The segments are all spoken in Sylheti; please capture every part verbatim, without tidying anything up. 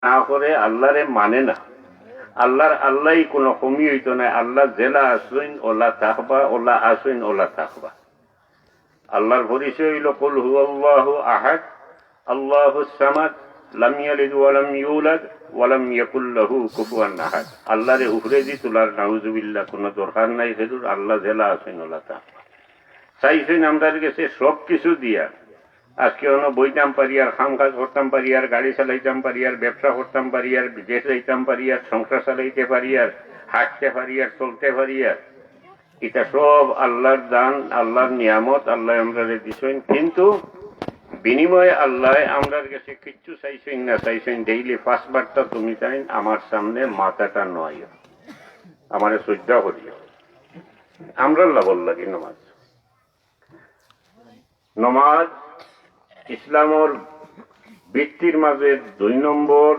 না করে আল্লাহরে মানে না। আল্লাহর আল্লাহই কোনো কমি হইতো না। আল্লাহ যেলা আছইন ওলা থাকবা, ওলা আছইন ওলা থাকবা। আল্লাহর পরিচয় হইল কুল হুয়াল্লাহু আহাদ, আল্লাহুস সামাদ, লাম ইয়ালিদ ওয়া লাম ইউলাদ ওয়া লাম ইয়াকুল লাহু কুফুয়ান আহাদ। আল্লাহরে উপরেদি তুলার নাউজুবিল্লাহ কোনো দরকার নাই। হেদুর আল্লাহ যেলা আছইন ওলা থাকবা। চাইছইন আমরার গেছে সব কিছু দিয়া, আজকে অনো বইতাম পারিয়ার, কাম কাজ করতাম পারিয়ার, গাড়ি চালাইতাম পারিয়ার, ব্যবসা করতাম পারিয়ার, বিদেশ যাইতাম পারিয়ার, সংসার চালাইতে পারিয়ার, হাঁটতে পারিয়ার, চলতে পারিয়ার। ইটা সব আল্লাহর দান, আল্লাহর নিয়ামত, আল্লাহ আমরারে দিছইন। কিন্তু বিনিময়ে আল্লাহ আমরার গেছে কিচ্ছু চাইছইন না, চাইছইন ডেইলি পাঁচ বারটা তুমি তাইন আমার সামনে মাথাটা নোয়াইও, আমারে সইজদা করিও। আমরার লাভর লাগি নমাজ। নমাজ ইসলামর ভিত্তির মাঝে দুই নম্বর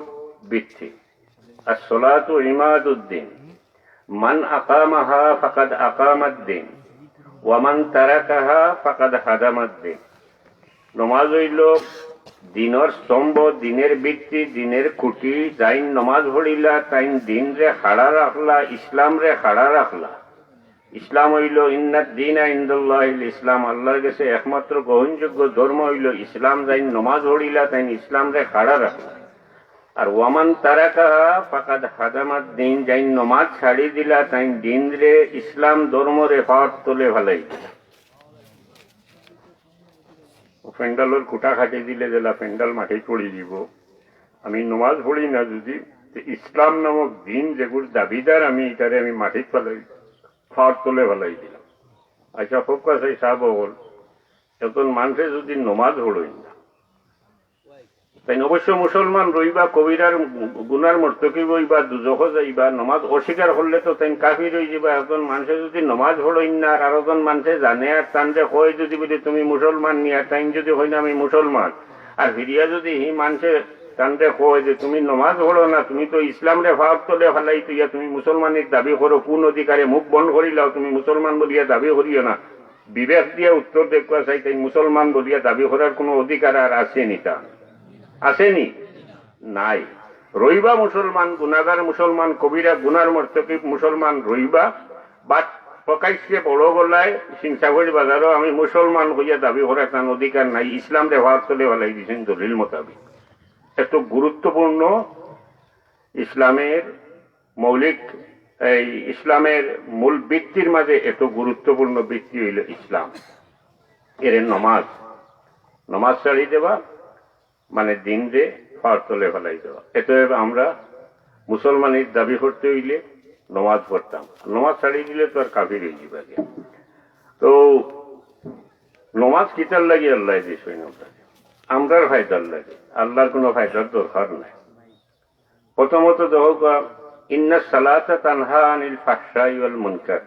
ভিত্তি। আসসালাতু ইমাদুদ্দিন, মান আকামাহা ফাকাদ আকামাদ্দিন, ওয়া মান তারাকাহা ফাকাদ হাদামাদ্দিন। নমাজ হইল দিনর স্তম্ভ, দিনের ভিত্তি, দিনের খুঁটি। যাইন নমাজ পড়িলা, তাইন দিনরে খাড়া রাখলা, ইসলামরে খাড়া রাখলা। ইসলাম হইল, ইন্নাদ দীনা ইনদাল্লাহিল ইসলাম, আল্লাহর গেছে একমাত্র গ্রহণযোগ্য ধর্ম হইল ইসলাম। যাইন নমাজ পড়িলা, তাইন ইসলামরে খাড়া রাখলা। আর ওয়ামান তারাকাহা ফাকাদ হাদামাদ্দিন, যাইন নমাজ ছাড়ি দিলা, তাইন দিনরে, ইসলাম ধর্মরে পাওর তলে ফালাই দিলা। ও প্যান্ডালর খুঁটা কাটি দিলে যেলা প্যান্ডাল মাটিত পড়ি দিব। আমি নমাজ পড়ি না যদি, তে ইসলাম নামক দিন যেগুর দাবিদার আমি, ইটারে আমি মাটিত ফালাই, পাওর তলে ফালাই দিলাম। আচ্ছা, খুব কাছে সাহেব অকল, একজন মানুষে যদি নমাজ পড়ইন না, তাইন অবশ্য মুসলমান রইবা, কবিরার গুনার মর্তকিব অইবা, দুজখো যাইবা। নমাজ অস্বীকার করলে তো তাইন কাফির অই যাইবা। একজন মানুষে যদি নমাজ পড়ইন না আর আরোজন মানুষে জানে আর তানরে কয় যদি বলি, "তুমি মুসলমান নি?" আর তাইন যদি কইন, "আমি মুসলমান", আর ফিরিয়া যদি হি মানুষে তানরে কয় যে, "তুমি নমাজ পড়ো না, তুমি তো ইসলামরে পাওর তলে ফালাই তুইয়া তুমি মুসলমানির দাবি করো, কোন অধিকারে মুখ বন্ধ করিলাও, তুমি মুসলমান বলিয়া দাবি করিও না।" বিবেক দিয়া উত্তর দেখবা চাই, তাইন মুসলমান বলিয়া দাবি করার কোনো অধিকার আর আছে নি? তা আছে নি? নাই। রইবা মুসলমান, গুনাগার মুসলমান, কবিরা গুনার মর্তকিব মুসলমান রইবা, but প্রকাশ্যে বড় গলায় সিংসাগড়ি বাজারো আমি মুসলমান কইয়া দাবি করার তান অধিকার নাই। ইসলামরে পাওর তলে ফালাই দিছইন দলিল মোতাবেক। এত গুরুত্বপূর্ণ ইসলামের মৌলিক, এই ইসলামের মূল ভিত্তির মাঝে এত গুরুত্বপূর্ণ ভিত্তি হইল ইসলাম। এরে নমাজ, নমাজ ছাড়ি দেবা মানে দিনরে পাওর তলে ফালাই দেবা। এতএব আমরা মুসলমানের দাবি করতে হইলে নমাজ পড়তাম, নমাজ ছাড়ি দিলে তো আর কাফির হয়ে যাবে। তো নমাজ কিতার লাগি আল্লাহ দিছইন? আমরার ফায়দার লাগি, আল্লাহর কোনো ফায়দার দরকার নাই। প্রথমত দেখো, ইন্না সালাতা তানহা আনিল ফাহশাই ওয়াল মুনকার।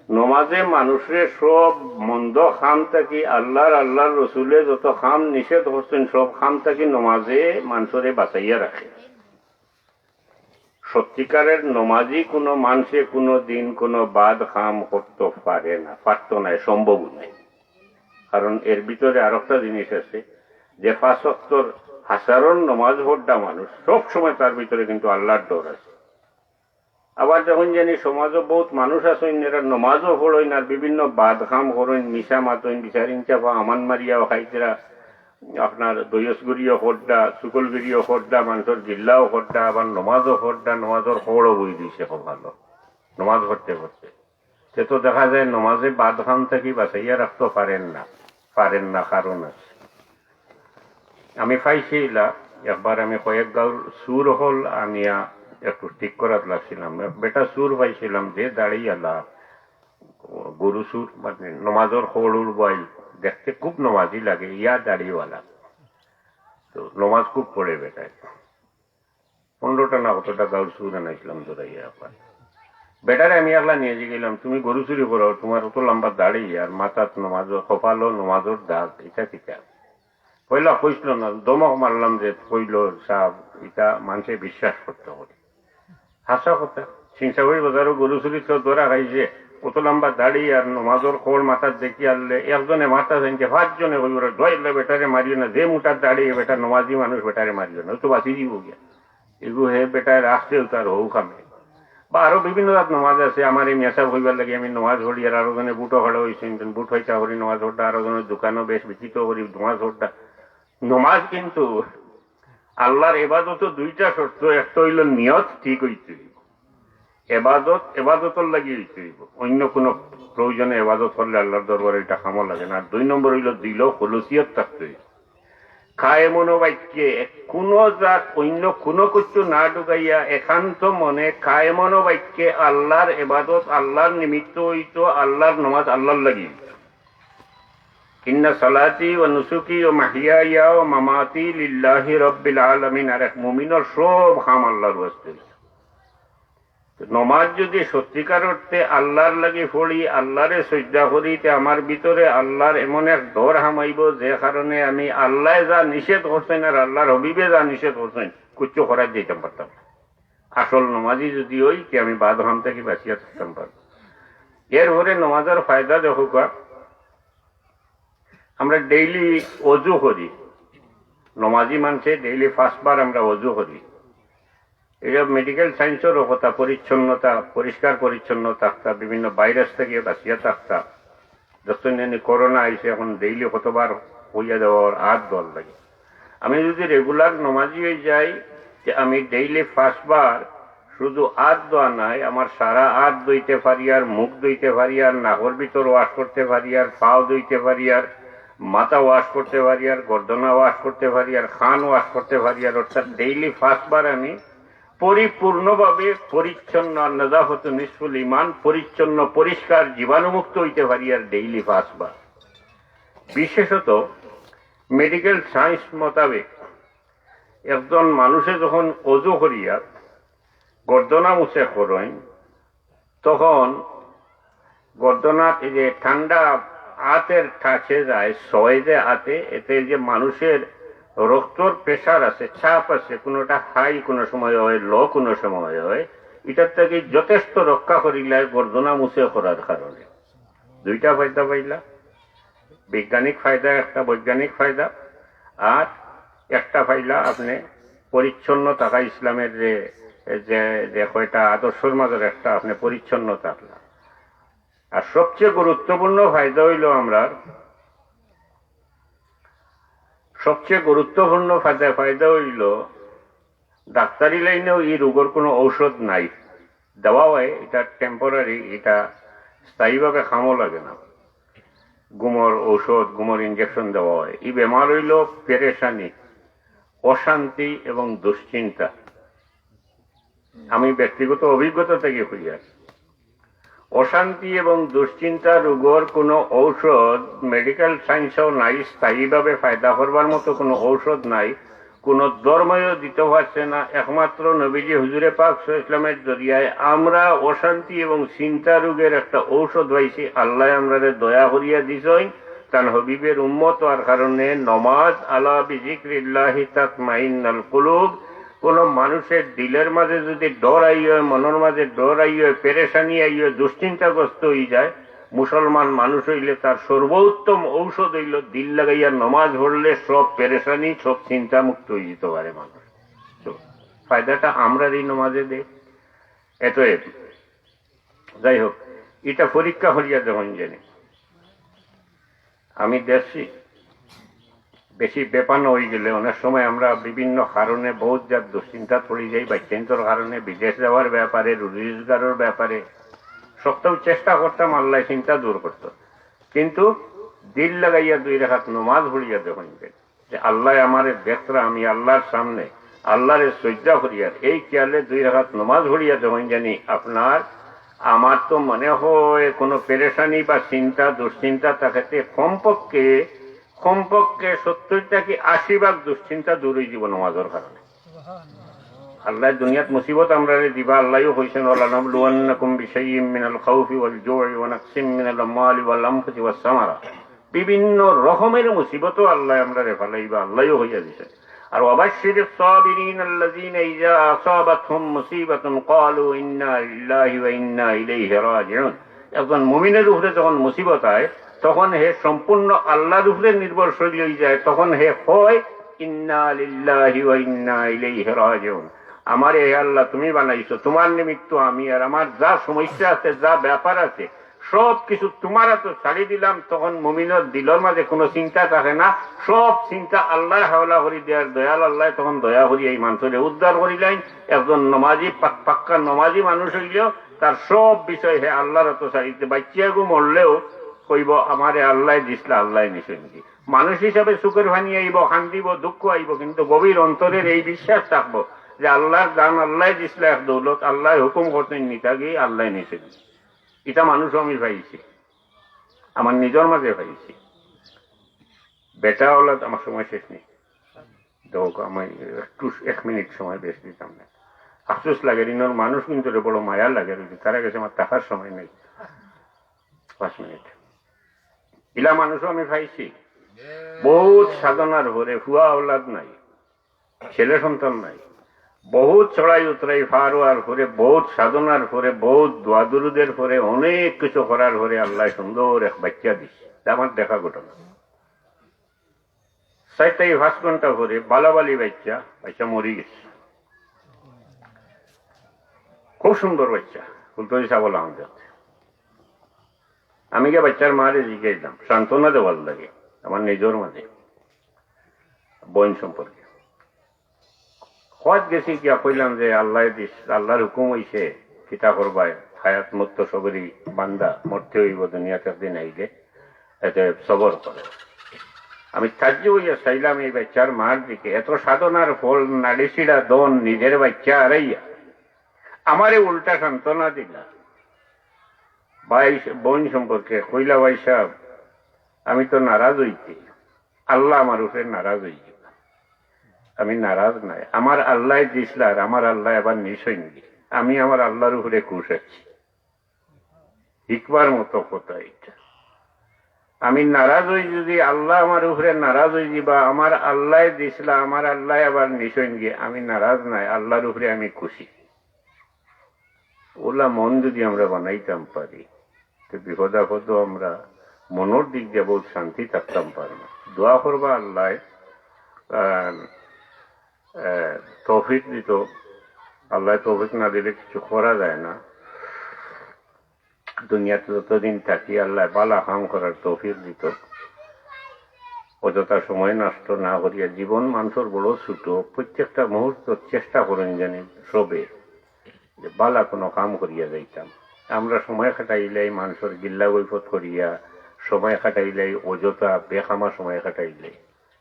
নমাজে মানুষরে সব মন্দ কাম থাকি, আল্লাহর, আল্লাহর রসুলে যত কাম নিষেধ করছেন, সব কাম থাকি নমাজে মানুষরে বাঁচাইয়া রাখে। সত্যিকারের নমাজি কোনো মানুষে কোনো দিন কোনো বাদ কাম করতে পারে না, পারতো না, সম্ভব নাই। কারণ এর ভিতরে আরেকটা জিনিস আছে, যে পাঁচ ওয়াক্তর হাজারো নমাজ পড়া মানুষ, সব সময় তার ভিতরে কিন্তু আল্লাহর ডর আছে। আবার যখন জানি সমাজও বহুত মানুষ আছইন, এরা নমাজও পড়ইন আর বিভিন্ন বাদ কাম করইন, মিছা মাতইন, বিচার ইনসাফ আমান মারিয়াও খাইতরা, আপনার দৈয়সগুরিও করডা, চুগলগুরিও করডা, মানুষর গিল্লাও করডা, আবার নমাজও করডা, নমাজর খবরও বই দিছে খুব ভালো, নমাজ পড়তে পড়তে। সে তো দেখা যায় নমাজে বাদ কাম থাকি বাঁচাইয়া রাখতে পারেন না, পারেন না, কারণ আছে। আমি পাইছিলা, একবার আমি কয়েক গাঁওর চুর অকল আনিয়া একটু ঠিক করাত লাগছিলাম। এক বেটা চুর পাইছিলাম যে দাড়িওয়ালা, গরু চুর, মানে নমাজর খবরর বই, দেখতে খুব নমাজি লাগে, ইয়া দাড়িওয়ালা। তো নমাজ খুব পড়ে বেটায়। পনেরোটা না কতটা গাঁওর চুর আনাইছিলাম ধরাইয়া একবার। বেটারে আমি একলা নিয়ে যে গেলাম, "তুমি গরু চুরি করো, তোমার অত লম্বা দাড়ি আর মাথাত নমাজ, কপালো নমাজর দাগ, এটা কিতা?" পয়লা কইছিল না, ধমক মারলাম যে, "কইল সাহেব, এটা মানুষে বিশ্বাস করতে করে।" হাছা কথা। সিংসাবাড়ি বাজারো গরু চুরিত ধরা খাইছে, অত লম্বা দাড়ি আর নমাজর খবর মাথাত দেখি আনলে, একজনে মাথা জানছে, পাঁচজনে কইব, "রে দোয়াইল্লা বেটারে মারিও না, যে মোটা দাড়ি, এ বেটা নমাজি মানুষ, বেটারে মারিও না, ও তো বাঁচি দিব গিয়া।" এগু হে বেটায় রাখছে তার হউ কামে। বা আরো বিভিন্ন জাত নমাজ আছে। আমার এই মেসাব হইবার লাগি আমি নমাজ পড়ি, আর আরো জনে বুটো খাড়া হইছেন, বুট হইতা করি নমাজ পড়া, আরো জনের দোকানও বেশ বিচিত করি নমাজ পড়া। নমাজ কিন্তু আল্লাহর এবাদত দুইটা শর্ত, একটা হইল নিয়ত ঠিক হইতে হইব, এবাদত এবাদতর লাগি হইতে হইব, অন্য কোনো প্রয়োজনে এবাদত করলে আল্লাহর দরবারে এটা কামো লাগে না। আর দুই নম্বর হইল দিল খুলুসিয়ত থাকতে হইব। কায়ে মনো বাক্যে কোনো জাত অন্য কোনো কিছু না ঢুকাইয়া একান্ত মনে কায়ে মনো বাক্যে আল্লাহর এবাদত, আল্লাহর নিমিত্ত হইতো, আল্লাহর নমাজ আল্লাহর লাগি। ইন্না সালাতি ওয়া নুসুকি ওয়া মাহইয়ায়া ওয়া মামাতি লিল্লাহি রাব্বিল আলামিন। আর এক মুমিনর সব কাম আল্লাহর ওয়াস্তে। নমাজ যদি সত্যিকার অর্থে আল্লাহর লাগি পড়ি, আল্লাহরে সইজদা করি, তে আমার ভিতরে আল্লাহর এমন এক ডর হামাইব, যে কারণে আমি আল্লায় যা নিষেধ করছেন আর আল্লাহর হবিবে যা নিষেধ করছেন, কিচ্ছু করার যাইতাম পারতাম না। আসল নমাজি যদি হই, তে আমি বাদ হাম থাকি বাঁচিয়া থাকতাম পারতাম। এরপরে নমাজের ফায়দা দেখো কা, আমরা ডেইলি অজু করি, নমাজি মানষে ডেইলি পাঁচবার আমরা অজু করি। এটা মেডিকেল সায়েন্সেরও কথা, পরিচ্ছন্নতা, পরিষ্কার পরিচ্ছন্ন থাকতা, বিভিন্ন ভাইরাস থেকে বাঁচিয়া থাকতা। যখন জানি করোনা আইছে, এখন ডেইলি কতবার হইয়া দেওয়া ওর হাত ধোয়ার লাগে। আমি যদি রেগুলার নমাজি হয়ে যাই, যে আমি ডেইলি পাঁচবার শুধু হাত ধোয়া নাই, আমার সারা হাত ধুইতে পারি, আর মুখ ধুইতে পারি, আর নাকর ভিতর ওয়াশ করতে পারি, আর পাও ধুইতে পারি, আর মাথা ওয়াশ করতে পারি, আর গর্দনা ওয়াশ করতে পারি, আর কান ওয়াশ করতে পারি, আর অর্থাৎ ডেইলি পাঁচবার আমি পরিপূর্ণভাবে পরিচ্ছন্ন, আর নাজাফতু নিসফুল ইমান, পরিচ্ছন্ন পরিষ্কার জীবাণুমুক্ত হইতে পারি, আর ডেইলি পাঁচবার। বিশেষত মেডিকেল সায়েন্স মোতাবেক একজন মানুষে যখন অজু করিয়া গর্দনা মুছে করইন, তখন গর্দনাত এই যে ঠান্ডা আতের টাচে যায়, ছয় যে আতে, এতে যে মানুষের রক্তর প্রেশার আছে, চাপ আছে, কোনোটা হাই কোনো সময় হয়, লো কোনো সময় হয়, এটার থেকে যথেষ্ট রক্ষা করিলায় গর্দনা মুছে করার কারণে। দুইটা ফায়দা পাইলা, বৈজ্ঞানিক ফায়দা, একটা বৈজ্ঞানিক ফায়দা, আর একটা ফায়দা আপনি পরিচ্ছন্ন থাকা, ইসলামের যে, যে, যে কয়টা আদর্শর মাঝে একটা আপনি পরিচ্ছন্ন থাকলা। আর সবচেয়ে গুরুত্বপূর্ণ ফায়দা হইল আমরা, সবচেয়ে গুরুত্বপূর্ণ ফায়দা, ফায়দা হইল ডাক্তারি লাইনেও এই রোগের কোনো ঔষধ নাই, দেওয়া হয়, এটা টেম্পোরারি, এটা স্থায়ীভাবে কামও লাগে না। ঘুমর ঔষধ, ঘুমর ইঞ্জেকশন দেওয়া হয়। এই বেমার হইল পেরেশানি, অশান্তি এবং দুশ্চিন্তা। আমি ব্যক্তিগত অভিজ্ঞতা থেকে কইয়ার, অশান্তি এবং দুশ্চিন্তা রোগের কোনো ঔষধ মেডিকেল সায়েন্সেও নাই, স্থায়ীভাবে ফায়দা করবার মতো কোনো ঔষধ নাই, কোনো ধর্মও দিতে পারছে না। একমাত্র নবীজি হুজুরে পাক সাল্লাল্লাহু আলাইহি ওয়াসাল্লামের জরিয়ায় আমরা অশান্তি এবং চিন্তা রোগের একটা ঔষধ পাইছি। আল্লাহ আমরারে দয়া করিয়া দিছইন, তান হবিবের উম্মত হওয়ার কারণে। নমাজ, আলা বিজিক্রিল্লাহি তাতমাইন্নাল কুলুব। কোনো মানুষের দিলের মাঝে যদি ডর আই হয়, মনের মাঝে ডর আই হয়, পেরেশানি আই হয়, দুশ্চিন্তাগ্রস্ত হয়ে যায়, মুসলমান মানুষ হইলে তার সর্বোত্তম ঔষধ হইল দিল লাগাইয়া নমাজ পড়লে সব পেরেশানি, সব চিন্তা মুক্ত হয়ে যেতে পারে মানুষ। তো ফায়দাটা আমরা এই নমাজে দে। এত এ। যাই হোক, এটা পরীক্ষা করিয়া দেখইন জানি। আমি দেখছি, বেশি বেপানা হয়ে গেলে অনেক সময় আমরা বিভিন্ন কারণে বহুত জাত দুশ্চিন্তা পড়ি যাই, বাচ্চাইন্তর কারণে, বিদেশ যাওয়ার ব্যাপারে, রুজি রোজগারের ব্যাপারে। সপ্তাহ চেষ্টা করতাম আল্লাহ চিন্তা দূর করতো, কিন্তু দিল লাগাইয়া দুই রেখাত নমাজ পড়িয়া দেখইন যে আল্লাহ আমারে দেখরা, আমি আল্লাহর সামনে আল্লাহরে সইজদা করিয়ার এই খেয়ালে দুই রাকাত নমাজ পড়িয়া যখন জানি আপনার, আমার তো মনে হয় কোনো পেরেশানি বা চিন্তা, দুশ্চিন্তা থাকেতে কমপক্ষে, কমপক্ষে সত্তর থাকি আশি ভাগ দুশ্চিন্তা দূর হয়ে যাব নমাজের কারণে। আল্লাহ দুনিয়াত মুসিবত আমরারে দিবা, আল্লাহও কইছেন, "ওয়ালানাবলুওয়ান্নাকুম বিশাইইম মিনাল খাউফি ওয়াল জুই ওয়া নাকসিম মিনাল আমওয়ালি ওয়াল আনফুসি ওয়াস সামারাত।" বিভিন্ন রকমের মুসিবতও আল্লাহ আমরারে ফালাইবা, আল্লাহও কইয়া দিছে। আর ওয়াবাশশিরিস সাবিরিন আল্লাযিনা ইযা আসাবাতহুম মুসিবাতুন ক্বালু ইন্না লিল্লাহি ওয়া ইন্না ইলাইহি রাজিউন। একজন মুমিনের উপরে যখন মুসিবত আয়, তখন হে সম্পূর্ণ আল্লাহর উপরে নির্ভরশীল হয়ে যায়, তখন হে কয়, "ইন্না লিল্লাহি ওয়া ইন্না ইলাইহি রাজিউন।" আমারে হে আল্লাহ তুমি বানাইছো, তোমার নিমিত্ত আমি, আর আমার যা সমস্যা আছে, যা ব্যাপার আছে, সব কিছু তোমার আতো ছাড়ি দিলাম। তখন মুমিনর দিলর মাঝে কোনো চিন্তা থাকে না, সব চিন্তা আল্লাহর হাওলা করি দেয়ার দয়াল আল্লাহ তখন দয়া করি এই মানুষরে উদ্ধার করিলাইন। একজন নমাজি, পাক-, পাক্কা নমাজি মানুষ অইলেও তার সব বিষয় হে আল্লাহর আতো ছাড়ি দিতে। বাচ্চাগু মরলেও কইব, "আমারে আল্লাহ দিছলা, আল্লাহ নিছইন গি।" মানুষ হিসাবে চউখর পানি আইব, কান্দিব, দুঃখ আইব, কিন্তু গভীর অন্তরের এই বিশ্বাস থাকবো যে আল্লাহর দান আল্লাহ দিছলা, এক দৌলত আল্লাহ হুকুম করছইন নিতা গি, আল্লাহ নিছইন গি। ইটা মানুষও আমি পাইছি, আমার নিজর মাঝে পাইছি। বেটা অলাদ, আমার সময় শেষ নেই, দেউক্কা, আমি একটু এক মিনিট সময় বেশ দিতাম না। আফসোস লাগে, ঋণর মানুষ কিন্তু রে বড় মায়া লাগে, তারা গেছে আমার থাকার সময় নেই, পাঁচ মিনিট। ইলা মানুষও আমি পাইছি, বহুত সাধনার পরে, ফুয়া অলাদ নাই, ছেলে সন্তান নাই, বহুত চড়াই উতরাই পার অওয়ার পরে, বহুত সাধনার পরে, বহুত দোয়া দুরুদের পরে, অনেক কিছু করার পরে আল্লাহ সুন্দর এক বাচ্চা দিছে। ইটা আমার দেখা ঘটনা। চাইর থাকি পাঁচ ঘন্টা পরে বালাবালি বাচ্চা, বাচ্চা মরি গেছে। খুব সুন্দর বাচ্চা, ফুলতলি ছাগল আহমদ। আমি গিয়া বাচ্চার মারে জিজ্ঞাসা দিলাম, সান্ত্বনা দেওয়ার লাগে, আমার নিজর মাঝে, বোন সম্পর্কে। খোয়াত গেছি, গিয়া কইলাম যে আল্লাহ দিস, আল্লাহর হুকুম অইছে, কিতা করবায়, হায়াত মউত তো সবেরই বান্দা, মরতে অইব দুনিয়াত একদিন আইলে, এতে সবর করো। আমি তাজ্জুব অইয়া চাইলাম এই বাচ্চার মার দিকে, এত সাধনার ফল, নাড়িছিড়া দন, নিজের বাচ্চা হারাইয়া আমারে উল্টা সান্ত্বনা দিলা। ভাই, বোন সম্পর্কে কইলা, "ভাই সাহেব, আমি তো নারাজ অইতে, আল্লাহ আমার উপরে নারাজ অইযিবা। আমি নারাজ নাই, আমার আল্লাহ দিছলা, আর আমার আল্লাহ আবার নিছইন গি। আমি আমার আল্লাহর উপরে খুশ আছি।" হিকবার মতো কথা ইটা। আমি নারাজ অই যদি আল্লাহ আমার উপরে নারাজ অইযিবা, আমার আল্লাহ দিছলা, আমার আল্লাহ আবার নিছইন গি, আমি নারাজ নাই, আল্লাহর উপরে আমি খুশি। অলা মন যদি আমরা বানাইতাম পারি, তে বিপদ আপদও আমরা মনর দিক দিয়া বহুত শান্তি থাকতাম পারমু। দোয়া করবা আল্লাহ, আহ, আহ, তৌফিক দিত। আল্লাহ তৌফিক না দিলে কিছু করা যায় না। দুনিয়াত যতদিন থাকি আল্লাহ বালা কাম করার তৌফিক দিত, অযথা সময় নষ্ট না করিয়া। জীবন মানুষর বড় ছোট, প্রত্যেকটা মুহূর্ত চেষ্টা করইন জানি সবে যে বালা কোনো কাম করিয়া যাইতাম। আমরা সময় কাটাইলাই মানুষর গিল্লা গইফত করিয়া, সময় কাটাইলাই অযথা বেকামা সময় কাটাইলাই।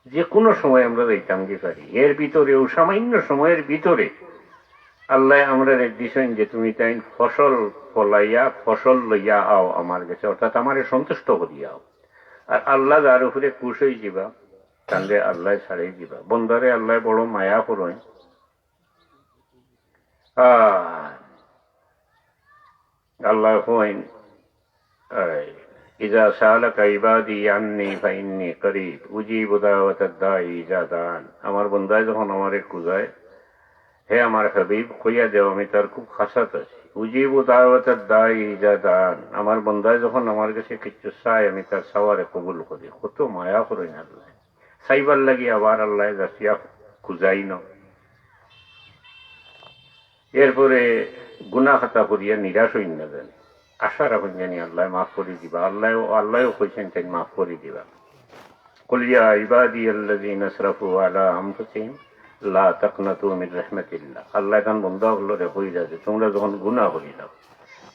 যে কোনো সময় আমরা যাইতাম কি পারি, এর ভিতরে, ও সামান্য সময়ের ভিতরে আল্লাহ আমরারে দিছইন যে তুমি তাইন ফসল ফলাইয়া, ফসল লইয়া আও আমার গেছে, অর্থাৎ আমারে সন্তুষ্ট করিয়া আও। আর আল্লাহ যার উপরে খুশ অইযিবা, তানরে আল্লাহ ছাড়ি দিবা। বন্দারে আল্লাহ বড় মায়া করইন। আহ, আল্লাহ কইন, এই, "ইজা সাআলাকা ইবাদি আন্নি ফাইন্নি করিব, উজিবু দাওয়াতাদ দাঈ ইজা দাআন।" আমার বন্দায় যখন আমারে খুজায়, হে আমার হাবিব, কইয়া দেও আমি তার খুব কাছাত আছি। "উজিবু দাওয়াতাদ দাঈ ইজা দাআন।" আমার বন্দায় যখন আমার গেছে কিছু চায়, আমি তার চাওয়ারে কবুল করি। কত মায়া করইন আল্লাহ। চাইবার লাগি আবার আল্লাহ যাচিয়া খুজাইন। এরপরে গুনা খাতা করিয়া নিরাশ অইন না জানি, আশা রাখইন জানি আল্লাহ মাফ করি দিবা। আল্লাহ, আল্লাহও কইছইন তাইন মাফ করি দিবা। কুল ইয়া ইবাদিয়াল্লাযীনা আসরাফু আলা আনফুসিহিম লা তাকনাতু মির রাহমাতিল্লাহ। আল্লাহ তান বন্দা অকলরে কইরা যে তোমরা যখন গুনা করিলাও,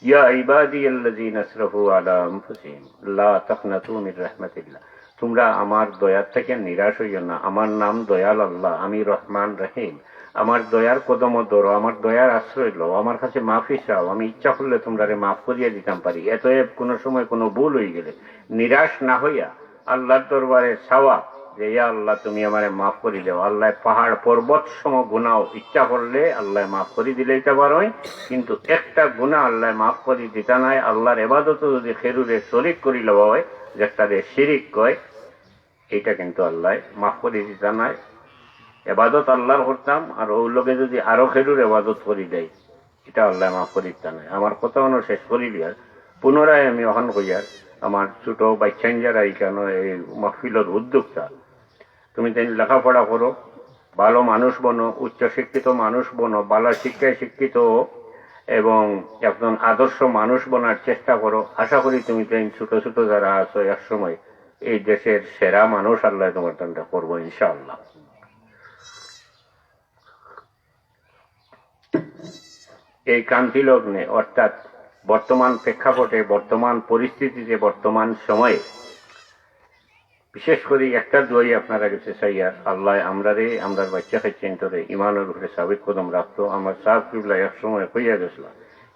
ইয়া ইবাদিয়াল্লাযীনা আসরাফু আলা আনফুসিহিম লা তাকনাতু মির রাহমাতিল্লাহ, তোমরা আমার দয়ার থাকি নিরাশ অইও না। আমার নাম দয়াল আল্লাহ, আমি রহমান রহিম। আমার দয়ার কদমো ধরো, আমার দয়ার আশ্রয় লও, আমার কাছে মাফি চাও, আমি ইচ্ছা করলে তোমরারে মাফ করিয়া দিতাম পারি। অতএব কোনো সময় কোনো ভুল অইগেলে নিরাশ না অইয়া আল্লাহর দরবারে চাওয়া যে, "ইয়া আল্লাহ, তুমি আমারে মাফ করি দেও।" আল্লাহ পাহাড় পর্বত সম গুনাও ইচ্ছা করলে আল্লাহ মাফ করি দিলাইতা পারইন, কিন্তু একটা গুনা আল্লাহ মাফ করি দিতা নায়। আল্লাহর ইবাদতো যদি কেউরে শরিক করি লওয়া অয়, যেটারে শিরিক কয়, ইটা কিন্তু আল্লাহ মাফ করি দিতা নায়। ইবাদত আল্লাহর করতাম, আর অউ লগে যদি আরো কেউর ইবাদত করি দেই, ইটা আল্লাহ মাফ করি দিতা নায়। আমার কথা অনো শেষ করি দিয়ার, পুনরায় আমি অখান কইয়ার, আমার ছোট বাচ্চাইন যারা ইখানো এই মাহফিলর উদ্যোক্তা, তুমি তাইন লেখাপড়া করো, ভালো মানুষ বনো, উচ্চশিক্ষিত মানুষ বনো, ভালো শিক্ষায় শিক্ষিত এবং একজন আদর্শ মানুষ বনার চেষ্টা করো। আশা করি তুমি তাইন ছোট ছোট যারা আছো, এক সময় এই দেশের সেরা মানুষ আল্লাহ তোমার তানটা করবো ইনশাআল্লাহ। এই ক্রান্তি লগ্নে, অর্থাৎ বর্তমান প্রেক্ষাপটে, বর্তমান পরিস্থিতিতে, বর্তমান সময়ে বিশেষ করি একটা দোয়াই আপনারা গেছে চাইয়ার, আল্লাহ আমরারে, আমরার বাচ্চা কাচ্চাইন্তরে ইমানর উপরে সাবিত কদম রাখতো। আমার সাব কিবলা এক সময় কইয়া গেছিল,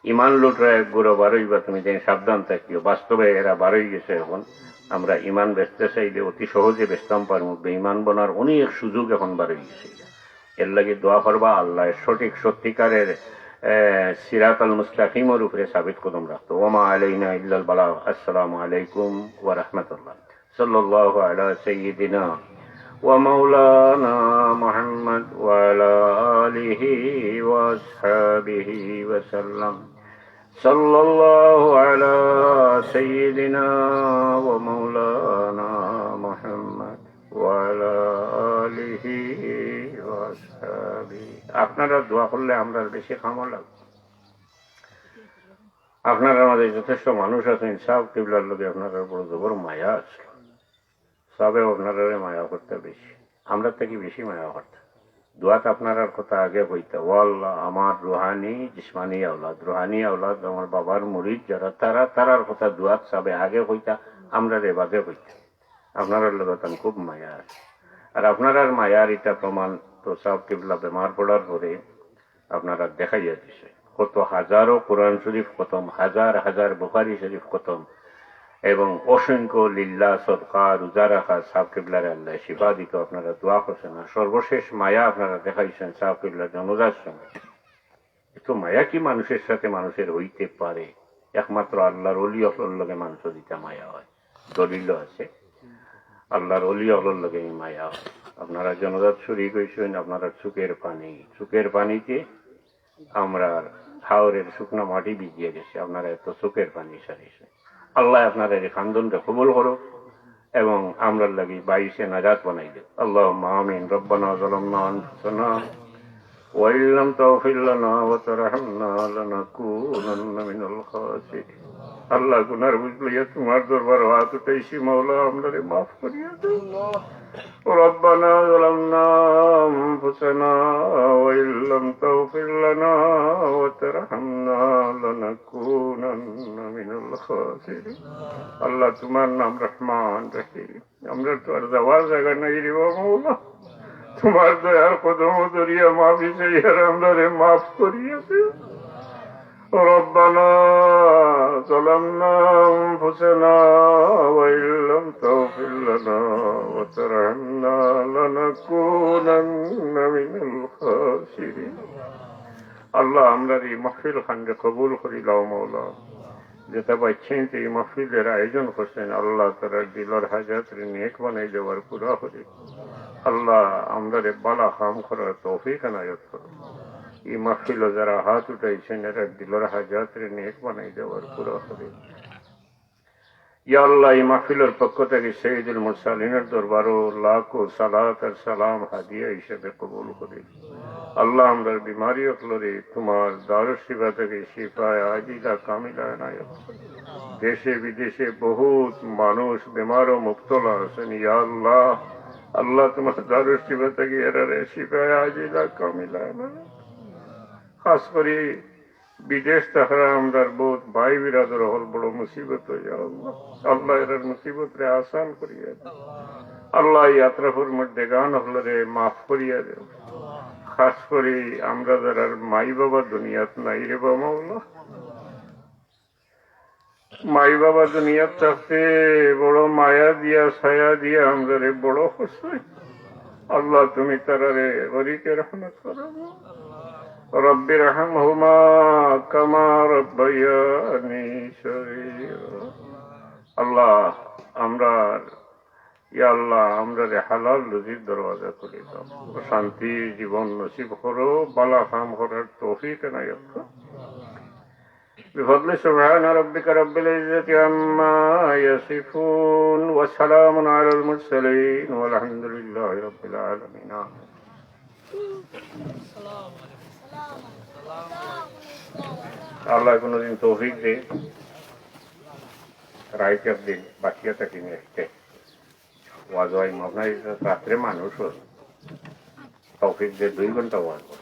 "ইমান লুটরা এক গুরু বারইবা, তুমি যেন সাবধান থাকিও।" বাস্তবে এরা বারই গেছে এখন। আমরা ইমান বেচতে চাইলে অতি সহজে বেচতাম পারমু, বেইমান বনার অনেক সুযোগ এখন বারই গেছে। এর লাগি দোয়া করবা, আল্লাহ সঠিক সত্যিকারের, এ, সিরাতাল মুস্তাকিমর উপরে সাবিত কদম রাখতো। ওমা আলাইনা ইল্লাল বালাগ। আসসালামু আলাইকুম ওয়া রাহমাতুল্লাহ। সাল্লাল্লাহু আলা সাইয়্যিদিনা ওয়া মাওলানা মুহাম্মদ ওয়া আলা আলিহি ওয়া আসহাবিহি ওয়া সাল্লাম। সাল্লাল্লাহু আলা সাইয়্যিদিনা ওয়া মাওলানা মুহাম্মদ ওয়া আলা আলিহি ওয়া আসহাবিহি। আপনারা দোয়া করলে আমরার বেশি কামো লাগবো। আপনারার মাঝে যথেষ্ট মানুষ আছেন, সাব কিবলার লগে আপনারার বড় জবর মায়া আছে। সাবে আপনারারে মায়া করতা বেশি, আমরার থাকি বেশি মায়া করতা। দোয়াত আপনারার কথা আগে কইতা, "ও আল্লাহ, আমার রুহানি, জিসমানি আওলাদ, রুহানি আওলাদ, আমার বাবার মুরিদ যারা, তারা, তারার কথা দোয়াত সাবে আগে কইতা, আমরারে বাদে কইতা।" আপনারার লগে তান খুব মায়া আছে। আর আপনারার মায়ার ইটা প্রমাণ তো সাব কিবলা বেমার পড়ার পরে আপনারা দেখাইয়া দিছে। কত হাজারো কোরআন শরীফ খতম, হাজার হাজার বুখারী শরীফ খতম, এবং অসংখ্য লিল্লা, সদকা, রোজা রাখা, সাব কিবলারে আল্লাহ শিফা দিত, আপনারা দোয়া করছেন। আর সর্বশেষ মায়া আপনারা দেখাইছেন সাব কিবলার জনাজার সময়। এত মায়া কি মানুষের সাথে মানুষের হইতে পারে? একমাত্র আল্লাহর ওলি অকলর লগে মানুষের দিতা মায়া হয়, দলিল আছে। আল্লাহর ওলি অকলর লগে এই মায়া হয়। আপনারা জনাজাত শরিক হইছেন, আপনারা চোখের পানি, চোখের পানিতে আমরার হাওরের শুকনা মাটি ভিজিয়া গেছে, আপনারা এত চোখের পানি সারিছেন। আল্লাহ আপনারা এই খান্দনটা কবুল করো এবং আমরার লাগি বাইশে নাজাত বানাই দেও। আল্লাহুম্মা আমিন। রব্বানা যালামনা আনফুসানা ওয়া ইল্লাম তাগফির লানা ওয়া তারহামনা লানাকুনান্না মিনাল খাসিরিন। আল্লাহ, গুনার বুঝ লইয়া তোমার দরবারো হাত উঠাইছি, মাওলা, আমরারে মাফ করিয়া দেও। ربنا ظلمنا أنفسنا وإن لم تغفر لنا وترحمنا لنكونن من الخاسرين। আল্লাহ, তোমার নাম রহমান রহিম, আমরা তো আর যাওয়ার জায়গা নাই রে বাবা, মাওলা। তোমার দয়ার কদম ধরিয়া মাফি চাই, আর আমরারে মাফ করিয়া দেও। ربنا ظلمنا أنفسنا وإن لم تغفر لنا وترحمنا لنكونن من الخاسرين। আল্লাহ, আমরার এই মাহফিল খানরে কবুল করি লও মাওলা। যেতা বাইচ্চাইন্তে এই মাহফিলের আয়োজন করছেন, আল্লাহ তারার দিলর হাজাতরে নেক বানাই দেওয়ার পুরা করি। আল্লাহ, আমরারে বালা কাম করার তৌফিক এনায়েত করো। এই মাহফিলো যারা হাত উঠাইছেন, এরার দিলর হাজাতরে নেক বানাই দেওয়ার পুরা করি। ইয়া আল্লাহ, এই মাহফিলর পক্ষ থাকি সৈয়দুল মুরসালিনের দরবারো লাখো সালাত আর সালাম হাদিয়া হিসাবে কবুল করি। আল্লাহ, আমরার বিমারি অকলরে তোমার দারুশ শিফা থাকি শিফায়ে আজিলা কামিলা এনায়েত করো। দেশে বিদেশে বহুত মানুষ বেমারো মুবতলা আছেন, ইয়া আল্লাহ, আল্লাহ তোমার দারুশ শিফা থাকি এরারে শিফায়ে আজিলা কামিলা এনায়েত করো। খাস করি বিদেশ থাকরা আমরার বহুত ভাই বিরাদর অকল বড় মুসিবত, ইয়া আল্লাহ। আল্লাহ এরার মুসিবতরে আসান করিয়া দেও। আল্লাহ এই আতরাফর মুর্দেগান অকলরে মাফ করিয়া দেও। খাস করি আমরা যারার মাই বাবা দুনিয়াত নাই রে বা মাওলা, মাই বাবা দুনিয়াত থাকতে বড় মায়া দিয়া ছায়া দিয়া আমরারে বড় করছে। আল্লাহ তুমি তারারে বাড়িতে রহমত করো। رب ارحمهما كما ربياني صغيرا। আল্লাহ, আমরার, ইয়া আল্লাহ, আমরারে হালাল রুজির দরওয়াজা খুলি দাও। শান্তি জীবন নসিব করো, বালা কাম করার তৌফিক এনায়েত করো। بفضل سبحان ربك رب العزة عما يصفون وسلام على المرسلين والحمد لله رب العالمين. آمين. আল্লাহ কোনোদিন তৌফিক দে, রাইত একদিন বাঁচিয়া থাকি নিয়ে আসতে। ওয়াজ হয়, আপনার রাত্রে মানুষ হয়, তৌফিক দে দুই ঘন্টা ওয়াজ হয়।